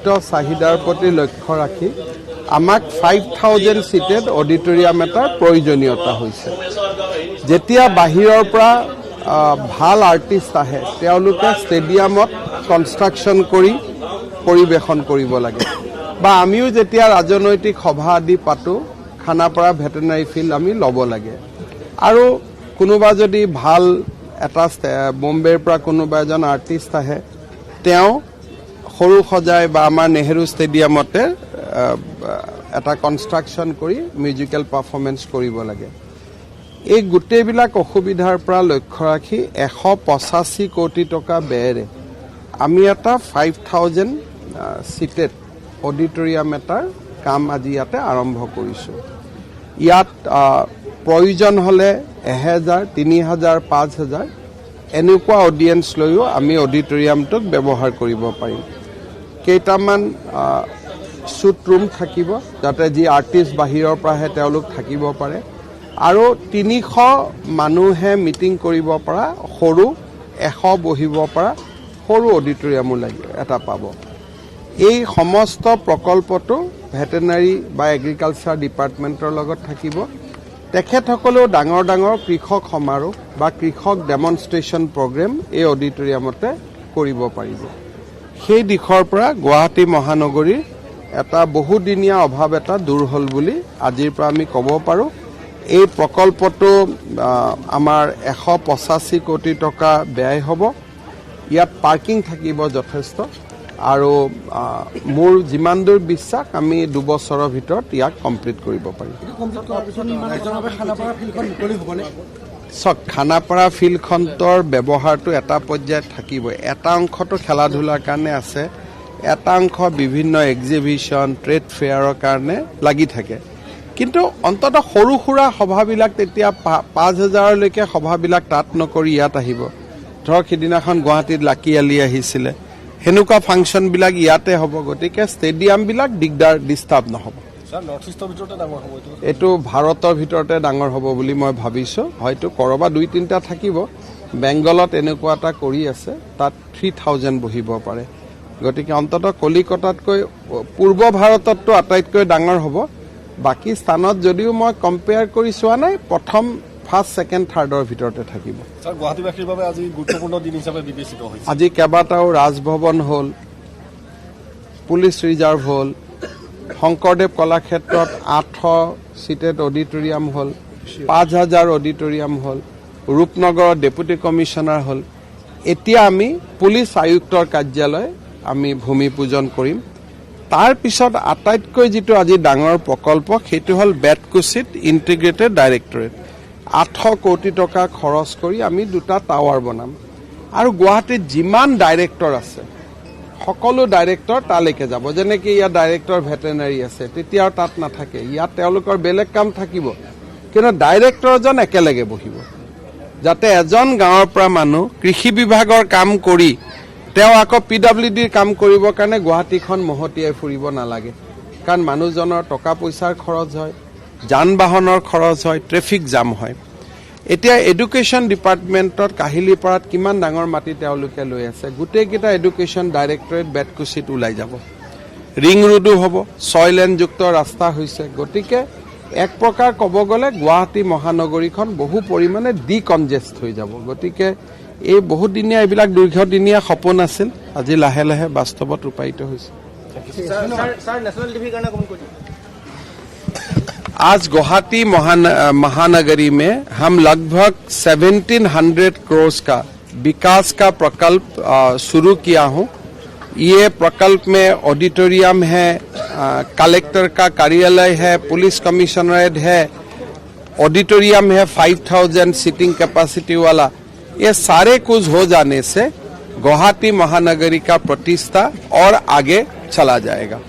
বৰ্ধিত চাহিদাৰ প্ৰতি লক্ষ্য ৰাখি আমাক 5,000 চিটেড অডিটৰিয়াম এটাৰ প্ৰয়োজনীয়তা হৈছে। যেতিয়া বাহিৰৰ পৰা ভাল আৰ্টিষ্ট আহে, তেওঁলোকে ষ্টেডিয়ামত কনষ্ট্ৰাকশ্যন কৰি পৰিৱেশন কৰিব লাগে বা আমিও যেতিয়া ৰাজনৈতিক সভা আদি পাতোঁ, খানাপাৰা ভেটেনাৰী ফিল্ড আমি ল'ব লাগে। আৰু কোনোবা যদি ভাল এটা বোম্বেৰ পৰা কোনোবা এজন আৰ্টিষ্ট আহে, তেওঁ সৰুসজাই বা আমাৰ নেহেৰু ষ্টেডিয়ামতে এটা কনষ্ট্ৰাকশ্যন কৰি মিউজিকেল পাৰফৰ্মেঞ্চ কৰিব লাগে। এই গোটেইবিলাক অসুবিধাৰ পৰা লক্ষ্য ৰাখি 185 কোটি টকা ব্যয়েৰে আমি এটা 5,000 চিটেড অডিটৰিয়াম এটাৰ কাম আজি ইয়াতে আৰম্ভ কৰিছোঁ। ইয়াত প্ৰয়োজন হ'লে 1000, 3000, 5000 এনেকুৱা অডিয়েঞ্চ লৈও আমি অডিটৰিয়ামটোক ব্যৱহাৰ কৰিব পাৰিম। কেইটামান চুট ৰুম থাকিব, যাতে যি আৰ্টিষ্ট বাহিৰৰ পৰা আহে তেওঁলোক থাকিব পাৰে আৰু 300 মানুহে মিটিং কৰিব পৰা সৰু, 100 বহিব পৰা সৰু অডিটৰিয়ামো লাগিব এটা পাব। এই সমস্ত প্ৰকল্পটো ভেটেনাৰী বা এগ্ৰিকালচাৰ ডিপাৰ্টমেণ্টৰ লগত থাকিব। তেখেতসকলেও ডাঙৰ ডাঙৰ কৃষক সমাৰোহ বা কৃষক ডেমনষ্ট্ৰেশ্যন প্ৰগ্ৰেম এই অডিটৰিয়ামতে কৰিব পাৰিব। সেই দিশৰ পৰা গুৱাহাটী মহানগৰীৰ এটা বহুদিনীয়া অভাৱ এটা দূৰ হ'ল বুলি আজিৰ পৰা আমি ক'ব পাৰোঁ। এই প্ৰকল্পটো আমাৰ 185 কোটি টকা ব্যয় হ'ব। ইয়াত পাৰ্কিং থাকিব যথেষ্ট আৰু মোৰ যিমান দূৰ বিশ্বাস, আমি 2 বছৰৰ ভিতৰত ইয়াক কমপ্লিট কৰিব পাৰিম। এইটো কমপ্লিট কৰাৰ পিছত ৰাইজৰ বাবে খানাপাৰা ফিল্ডখন মুকলি হ'বনে? চাওক, খানাপাৰা ফিল্ডখনৰ ব্যৱহাৰটো এটা পৰ্যায়ত থাকিবই। এটা অংশটো খেলা ধূলাৰ কাৰণে আছে, এটা অংশ বিভিন্ন এক্সিবিশ্যন, ট্ৰেড ফেয়াৰৰ কাৰণে লাগি থাকে। কিন্তু অন্ততঃ সৰু সুৰা সভাবিলাক তেতিয়া 5,000লৈকে সভাবিলাক তাত নকৰি ইয়াত আহিব। ধৰক, সিদিনাখন গুৱাহাটীত লাকি আলি আহিছিলে, সেনেকুৱা ফাংচনবিলাক ইয়াতে হ'ব। গতিকে ষ্টেডিয়ামবিলাক দিগদাৰ ডিষ্টাৰ্ব নহ'ব। ছাৰ, নৰ্থ ইষ্টৰ ভিতৰতে ডাঙৰ হ'ব এইটো? এইটো ভাৰতৰ ভিতৰতে ডাঙৰ হ'ব বুলি মই ভাবিছোঁ। হয়তো ক'ৰবাত দুই তিনিটা থাকিব। বেংগলত এনেকুৱা এটা কৰি আছে, তাত 3,000 বহিব পাৰে। গতিকে অন্ততঃ কলিকতাতকৈ, পূৰ্ব ভাৰতততো আটাইতকৈ ডাঙৰ হ'ব। বাকী স্থানত যদিও মই কম্পেয়াৰ কৰি চোৱা নাই, প্ৰথম ফাৰ্ষ্ট, ছেকেণ্ড, থাৰ্ডৰ ভিতৰতে থাকিব। ছাৰ, গুৱাহাটীবাসীৰ বাবে আজি গুৰুত্বপূৰ্ণ দিন হিচাপে বিবেচিত হৈছে। আজি কেইবাটাও ৰাজভৱন হ'ল, পুলিচ ৰিজাৰ্ভ হ'ল, শংকৰদেৱ কলাক্ষেত্ৰত 800 চিটেড অডিটৰিয়াম হ'ল, 5000 অডিটৰিয়াম হ'ল, ৰূপনগৰত ডেপুটি কমিশ্যনাৰ হ'ল। এতিয়া আমি পুলিচ আয়ুক্তৰ কাৰ্যালয় আমি ভূমি পূজন কৰিম। তাৰপিছত আটাইতকৈ যিটো আজি ডাঙৰ প্ৰকল্প, সেইটো হ'ল বেতকুচিত ইণ্টিগ্ৰেটেড ডাইৰেক্টৰেট। 800 কোটি টকা খৰচ কৰি আমি দুটা টাৱাৰ বনাম আৰু গুৱাহাটীত যিমান ডাইৰেক্টৰ আছে, সকলো ডাইৰেক্টৰ তালৈকে যাব। যেনেকৈ ইয়াত ডাইৰেক্টৰ ভেটেনাৰী আছে, তেতিয়াও তাত নাথাকে। ইয়াত তেওঁলোকৰ বেলেগ কাম থাকিব, কিন্তু ডাইৰেক্টৰজন একেলগে বহিব, যাতে এজন গাঁৱৰ পৰা মানুহ কৃষি বিভাগৰ কাম কৰি তেওঁ আকৌ পি ডাব্লিউ ডিৰ কাম কৰিবৰ কাৰণে গুৱাহাটীখন মহতিয়াই ফুৰিব নালাগে। কাৰণ মানুহজনৰ টকা পইচাৰ খৰচ হয়, যান বাহনৰ খৰচ হয়, ট্ৰেফিক জাম হয়। এতিয়া এডুকেশ্যন ডিপাৰ্টমেণ্টত কাহিলীপাৰাত কিমান ডাঙৰ মাটি তেওঁলোকে লৈ আছে। গোটেইকেইটা এডুকেশ্যন ডাইৰেক্টৰেট বেতকুচিত ওলাই যাব। ৰিং ৰোডো হ'ব, 6 লেনযুক্ত ৰাস্তা হৈছে। গতিকে এক প্ৰকাৰ ক'ব গ'লে গুৱাহাটী মহানগৰীখন বহু পৰিমাণে ডিকনজেষ্ট হৈ যাব। গতিকে এই বহুদিনীয়া, এইবিলাক দীৰ্ঘদিনীয়া সপোন আছিল, আজি লাহে লাহে বাস্তৱত ৰূপায়িত হৈছে। ছাৰ, নেশ্যনেল টিভিৰ কাৰণে অকণমান কৈ দিয়ক। आज गुवाहाटी महानगरी में हम लगभग 1700 करोड़ का विकास का प्रकल्प शुरू किया हूँ। ये प्रकल्प में ऑडिटोरियम है, कलेक्टर का कार्यालय है, पुलिस कमिश्नरेट है, ऑडिटोरियम है 5000 सीटिंग कैपेसिटी वाला। ये सारे कुछ हो जाने से गुवाहाटी महानगरी का प्रतिष्ठा और आगे चला जाएगा।